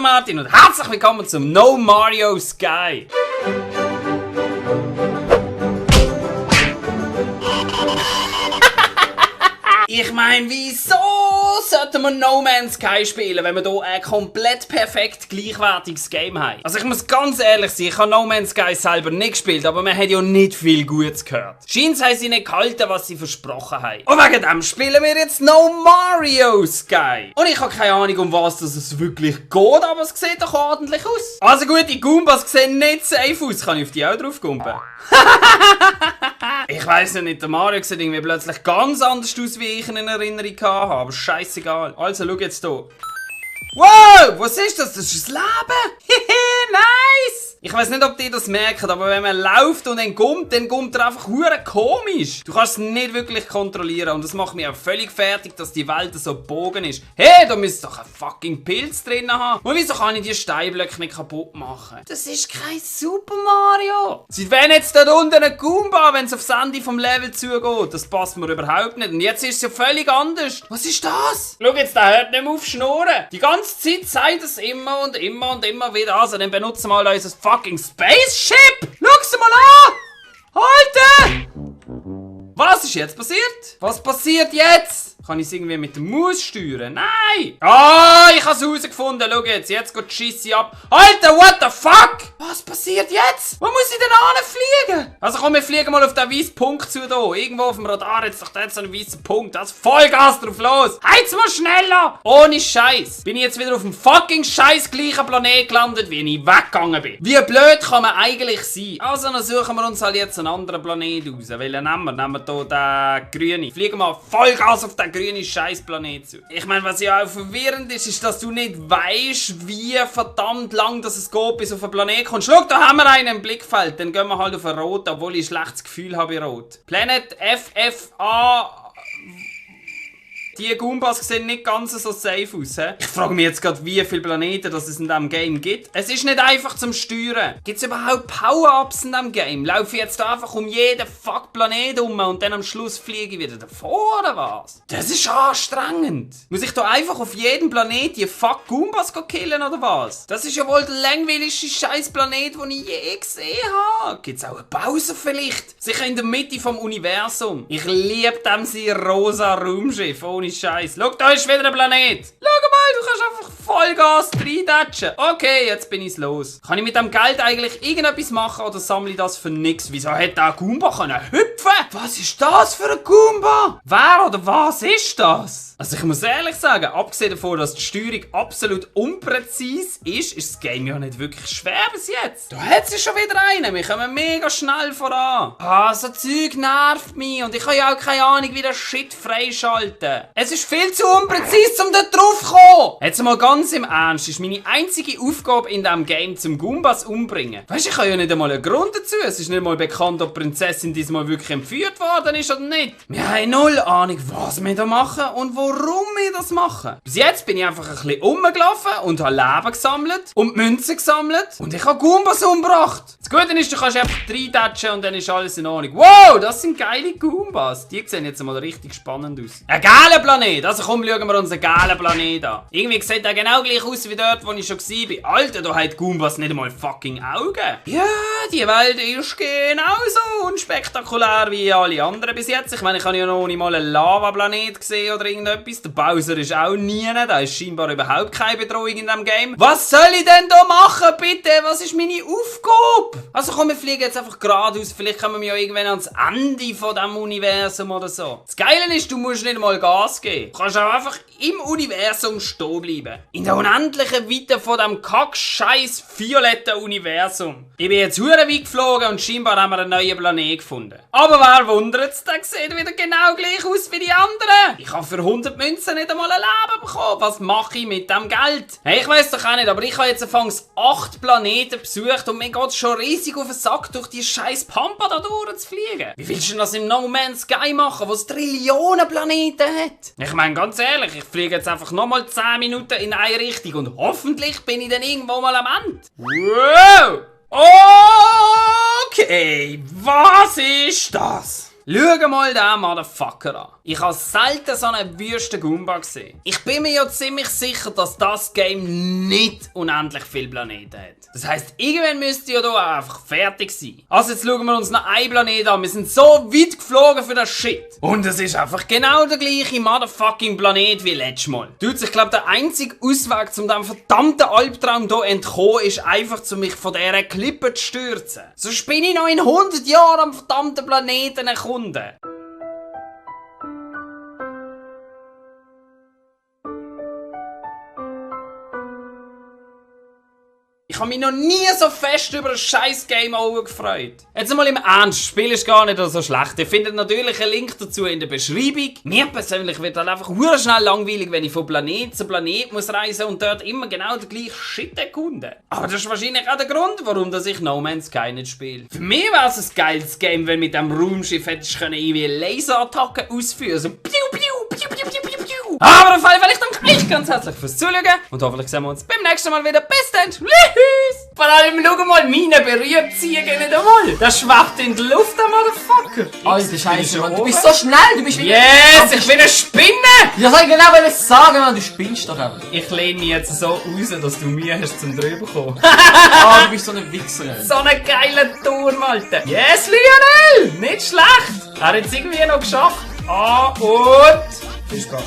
Martin und herzlich willkommen zum No Mario Sky. Ich meine, wieso sollten wir No Man's Sky spielen, wenn wir hier ein komplett perfekt gleichwertiges Game haben? Also ich muss ganz ehrlich sein, ich habe No Man's Sky selber nicht gespielt, aber man hat ja nicht viel Gutes gehört. Scheint haben sie nicht gehalten, was sie versprochen haben. Und wegen dem spielen wir jetzt No Mario Sky. Und ich habe keine Ahnung, um was es wirklich geht, aber es sieht doch ordentlich aus. Also gut, die Goombas sehen nicht safe aus. Kann ich auf die auch drauf gumpen? Ich weiss nicht, der Mario sieht irgendwie plötzlich ganz anders aus, wie ich ihn in Erinnerung hatte, aber scheißegal. Also, schau jetzt hier. Wow, was ist das? Das ist das Leben! Hehe, nice! Ich weiss nicht, ob ihr das merkt, aber wenn man läuft und dann kommt er einfach hure komisch. Du kannst es nicht wirklich kontrollieren und das macht mich auch völlig fertig, dass die Welt so gebogen ist. Hey, da müsst doch einen fucking Pilz drin haben. Und wieso kann ich die Steinblöcke nicht kaputt machen? Das ist kein Super Mario. Seit wann jetzt da unten ein Goomba, wenn es aufs Ende vom Level zugeht? Das passt mir überhaupt nicht. Und jetzt ist es ja völlig anders. Was ist das? Schau jetzt, der hört nicht mehr auf schnurren. Die ganze Zeit sagt es immer und immer und immer wieder. Also dann benutzen wir mal unser fucking Spaceship! Schau's mal an! Halten! Was ist jetzt passiert? Was passiert jetzt? Kann ich es irgendwie mit der Maus steuern? Nein! Ah, ich habe es herausgefunden. Schau jetzt geht die Scheisse ab. Alter, what the fuck? Was passiert jetzt? Wo muss ich denn hinfliegen? Also komm, wir fliegen mal auf den weißen Punkt zu hier. Irgendwo auf dem Radar jetzt doch dort so einen weißen Punkt. Das Vollgas drauf los. Heiz mal schneller! Ohne Scheiß. Bin ich jetzt wieder auf dem fucking scheiß gleichen Planet gelandet, wie ich weggegangen bin. Wie blöd kann man eigentlich sein? Also dann suchen wir uns halt jetzt einen anderen Planet raus. Welchen nehmen wir? Nehmen wir hier den grünen. Fliegen mal Vollgas auf den grünen Scheißplanet zu. Ich meine, was ja auch verwirrend ist, ist, dass du nicht weißt, wie verdammt lang das es geht, bis auf einen Planet kommst. Schau, da haben wir einen im Blickfeld. Dann gehen wir halt auf einen Rot, obwohl ich ein schlechtes Gefühl habe bei Rot. Planet FFA. Die Goombas sehen nicht ganz so safe aus. He? Ich frage mich jetzt gerade, wie viele Planeten das es in diesem Game gibt. Es ist nicht einfach zum Steuern. Gibt es überhaupt Power-Ups in diesem Game? Laufe ich jetzt einfach um jeden fuck Planet um und dann am Schluss fliege ich wieder davor oder was? Das ist anstrengend. Muss ich da einfach auf jedem Planet die fuck Goombas killen oder was? Das ist ja wohl der langweiligste scheiß Planet, den ich je gesehen habe. Gibt es auch eine Pause vielleicht? Sicher in der Mitte vom Universum. Ich liebe dem rosa Raumschiff. Ohne Scheiß. Schau, da ist wieder ein Planet. Schau mal, du kannst einfach Vollgas reindatschen. Okay, jetzt bin ich's los. Kann ich mit dem Geld eigentlich irgendetwas machen oder sammle ich das für nix? Wieso hätte der Goomba können hüpfen? Was ist das für ein Goomba? Wer oder was ist das? Also ich muss ehrlich sagen, abgesehen davon, dass die Steuerung absolut unpräzise ist das Game ja nicht wirklich schwer bis jetzt. Da hat sie schon wieder einen. Wir kommen mega schnell voran. Ah, so Zeug nervt mich und ich habe ja auch keine Ahnung, wie der Shit freischalten. Es ist viel zu unpräzise, um da drauf zu kommen. Jetzt mal ganz im Ernst, ist meine einzige Aufgabe in diesem Game zum Goombas umbringen. Weißt du, ich habe ja nicht einmal einen Grund dazu. Es ist nicht mal bekannt, ob die Prinzessin diesmal wirklich entführt worden ist oder nicht. Wir haben null Ahnung, was wir da machen und warum wir das machen. Bis jetzt bin ich einfach ein bisschen rumgelaufen und habe Leben gesammelt und Münzen gesammelt und ich habe Goombas umgebracht. Das Gute ist, du kannst einfach reintatschen und dann ist alles in Ordnung. Wow, das sind geile Goombas. Die sehen jetzt mal richtig spannend aus. Ein geiler Planet. Also komm, schauen wir uns einen geilen Planet an. Irgendwie sieht der genau gleich aus wie dort, wo ich schon war. Alter, da hat Goombas nicht einmal fucking Augen. Ja, die Welt ist genauso unspektakulär wie alle anderen bis jetzt. Ich meine, ich habe ja noch nicht mal einen Lava-Planet gesehen oder irgendetwas. Der Bowser ist auch nie. Da ist scheinbar überhaupt keine Bedrohung in diesem Game. Was soll ich denn da machen, bitte? Was ist meine Aufgabe? Also komm, wir fliegen jetzt einfach geradeaus. Vielleicht kommen wir ja irgendwann ans Ende von diesem Universum oder so. Das Geile ist, du musst nicht mal Gas geben. Du kannst auch einfach im Universum stehen bleiben. In der unendlichen Weite von diesem kack-scheiß violetten Universum. Ich bin jetzt hure weit geflogen und scheinbar haben wir einen neuen Planet gefunden. Aber wer wundert's, der sieht wieder genau gleich aus wie die anderen. Ich habe für 100 Münzen nicht einmal ein Leben bekommen. Was mache ich mit dem Geld? Hey, ich weiss doch auch nicht, aber ich habe jetzt anfangs 8 Planeten besucht und mir geht's schon riesig auf den Sack, durch die scheiß Pampa da durchzufliegen. Wie willst du das im No Man's Sky machen, wo es Trillionen Planeten hat? Ich meine, ganz ehrlich, ich fliege jetzt einfach nochmal 10 Minuten in eine Richtung und hoffentlich bin ich dann irgendwo mal am Ende. Wow! Okay, was ist das? Schau mal den Motherfucker an. Ich habe selten so einen wüsten Goomba gesehen. Ich bin mir ja ziemlich sicher, dass das Game nicht unendlich viele Planeten hat. Das heisst, irgendwann müsste ja hier auch einfach fertig sein. Also jetzt schauen wir uns noch einen Planeten an. Wir sind so weit geflogen für das Shit. Und es ist einfach genau der gleiche motherfucking Planet wie letztes Mal. Dude, ich glaube, der einzige Ausweg, um diesem verdammten Albtraum hier entkommen, ist einfach, mich von dieser Klippe zu stürzen. Sonst bin ich noch in 100 Jahren am verdammten Planeten erkunden. Ich habe mich noch nie so fest über ein scheiß Game Over gefreut. Jetzt einmal im Ernst, das Spiel ist gar nicht so schlecht. Ihr findet natürlich einen Link dazu in der Beschreibung. Mir persönlich wird halt einfach schnell langweilig, wenn ich von Planet zu Planet muss reisen und dort immer genau den gleichen Shit erkunden. Aber das ist wahrscheinlich auch der Grund, warum ich No Man's Sky nicht spiele. Für mich wäre es ein geiles Game, wenn mit dem Raumschiff hättest du irgendwie Laserattacken ausführen. So piu, piu, piu, piu, piu, piu, piu. Aber auf jeden Fall, ich danke euch ganz herzlich fürs Zuschauen und hoffentlich sehen wir uns beim nächsten Mal wieder. Bis dann. Tschüss. Vor allem, schau mal, meine Berührziege nicht einmal. Das schwebt in die Luft, der Motherfucker. Alter Scheiße, Mann, du bist so schnell, du bist wie... Yes, ich bin eine Spinne. Ja, soll ich genau sagen, Mann, du spinnst doch einfach. Ich lehne mich jetzt so raus, dass du Mühe hast zum drüber kommen. Ah, du bist so eine Wichser. So einen geilen Turm, Alter. Yes, Lionel, nicht schlecht. Er hat es irgendwie noch geschafft. Ah, und... Viel Spaß.